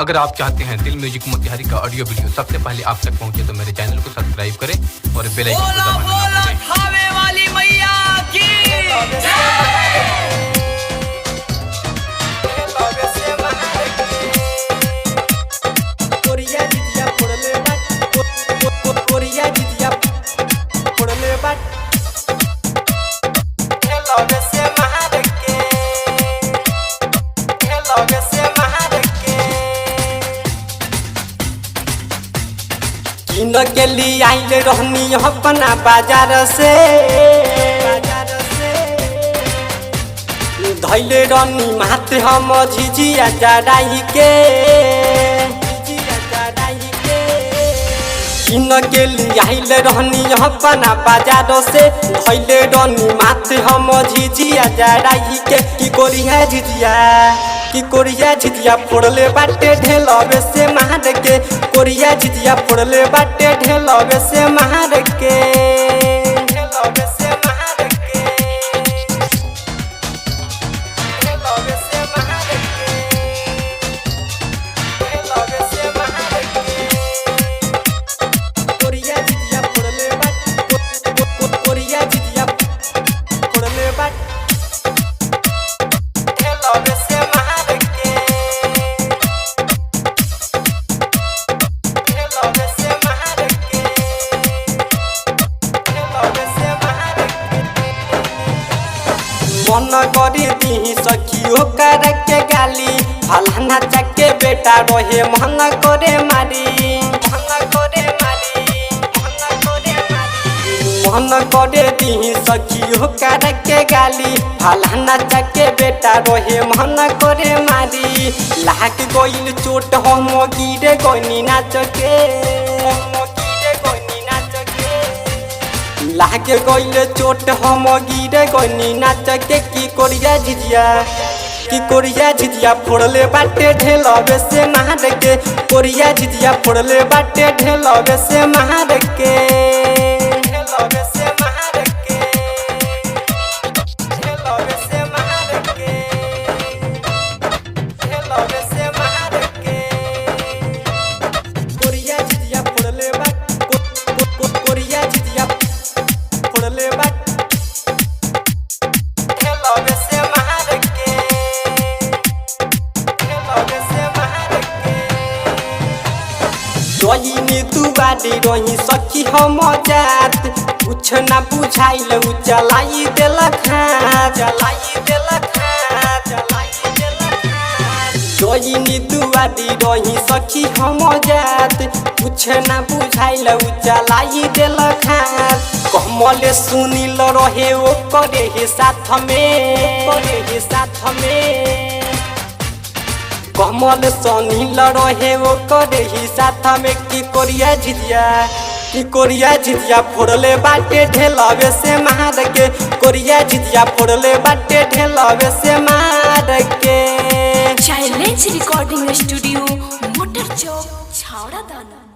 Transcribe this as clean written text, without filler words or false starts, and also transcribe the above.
अगर आप चाहते हैं दिल म्यूजिक मोतिहारी का ऑडियो वीडियो सबसे पहले आप तक पहुंचे तो मेरे चैनल को सब्सक्राइब करें और बेल आइकन को बोला दबाना ना बोला भूलें। खावे वाली मैया की किन के लिए आइल रहनी अपना बाजार से धैले रहनी मात्र हम झिझिया जराई के किन के लिए आइल रहनी अपना बाजार से धैले रहनी मात्र हम झिझिया जराई के की कोरिया झिझिया की कोरिया झिझिया फोड़ले बाटे ढेलवे से मार के कोरिया झिझिया फोड़ले बाटे ढेलवे से मार के ढेलवे से मार के ढेलवे से मार के ढेलवे से मार के कोरिया झिझिया फोड़ले बाटे कोरिया झिझिया फोड़ले बाटे ढेलवे से मार के ढेलवे से मार के ढेलवे से मार के मन करे दिही सखियो कर के गाली फलाना चके बेटा रहे मन करे मारी मन करे मारी मन करे मारी मन करे दिही सखियो कर के गाली फलाना चके बेटा रहे मन करे मारी लाग गइल चोट हम गिरे गइनी नाच के हम गिरे गइनी नाच के लागे गइल चोट हम गिरे गइनी नाच के की कोरिया झिझिया की कोरिया झिझिया फोड़ले बाटे ढेलवे से मार के कोरिया झिझिया फोड़ले बाटे ढेलवे से मार के ढेलवे से मार के ढेलवे से मार के ढेलवे से मार के कोरिया झिझिया फोड़ले बाटे कोरिया झिझिया फोड़ले बाट ढेलवे से मार के ढेलवे से मार के रोहिनी दुआरी रही सखी हम जात कुछ ना बुझाइल उ चलाई देलक हाथ चलाई देलक हाथ चलाई देलक हाथ रोहिनी दुआरी रही सखी हम जात कुछ ना बुझाइल उ चलाई देलक हाथ कमल सुनिल रहे ओ करे ही साथ में करे ही साथ में कमल सनी रहे वो करे ही साथ में की कोरिया झिझिया की कोरिया झिझिया फोड़ले बाटे ढेलवे से मार के कोरिया झिझिया फोड़ले बाटे ढेलवे से मार के चैलेंज रिकॉर्डिंग स्टूडियो मोटर चौक छावड़ा दाना।